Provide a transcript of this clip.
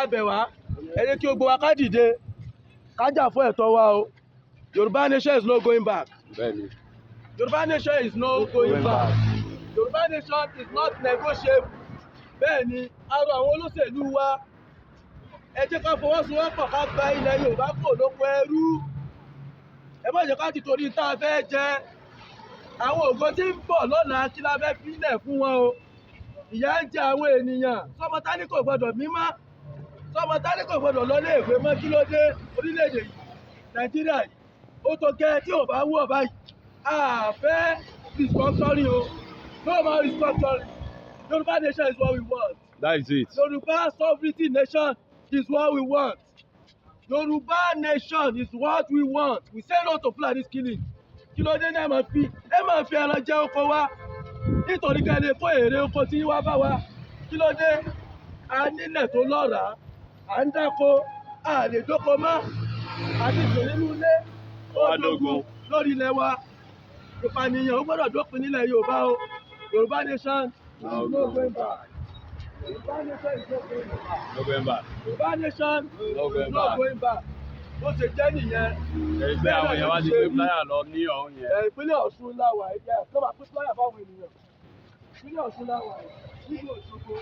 A bẹ̀ wá, ẹ jẹ́ kí gbogbo wa ká dìde, ká jà fún ẹ̀tọ́ wa o. Yorùbá nation is no going back. Yorùbá nation is no going back. Yorùbá nation is not negotiable. Bẹ́ẹ̀ ni, a rọ àwọn olóṣèlú wa, ẹ jẹ́ ká fọwọ́sowọ́pọ̀, ká gba ilẹ̀ Yorùbá kúrò lóko ẹrú. Ẹ má jẹ́ ká ti torí tá a fẹ́ jẹ àwọn ògo tí ń bọ̀ lọ́la, kí la fẹ́ fílẹ̀ fún wọn o? Ìyà ń jẹ àwọn ènìyàn. Sọmọ tálíkà ò gbọdọ̀ mímọ́, sọmọ tálíkà ò gbọdọ̀ lọ ilé ìwé mọ́. Kí ló dé? Orílẹ̀-èdè yìí, Nàìjíríà yìí, ó tó gẹ́ tí ò bá wú ọ̀ báyìí. A fẹ́ restructuring o. No more restructuring. Yorùbá nation is what we want. That is it. Yorùbá sovereignty nation is what we want. Yorùbá nation is what we want. We say no to Fulani killing. Kí ló dé ní ẹ máa fi ẹran jẹ oko wa nítorí ká lè kó èrè oko tí wá bá wa? Kí ló dé? A nílẹ̀ tó lọ́ràá, à ń dáko, a lè dóko mọ́, àti sùn nínú ilé ó Wá dógun dógun. lórí ilẹ̀ wa. Ìpànìyàn ó gbọ́dọ̀ dópin nílẹ̀ Yorùbá o. Yorùbá nation is no going back. Yorùbá nation is no going back. No going back. Yorùbá nation No going is not back. going back. Bó ṣe jẹ́ nìyẹn. Ẹgbẹ́ àwọn èèyàn wá ti gbé flyer lọ ní ọ̀hún yẹn. Ẹ, ìpínlẹ̀ Ọ̀ṣun la wà yìí. Ẹ kọ́ máa pín flyer fáwọn ènìyàn. Ìpínlẹ̀ Ọ̀ṣun la wà yìí, nílùú Òṣogbo.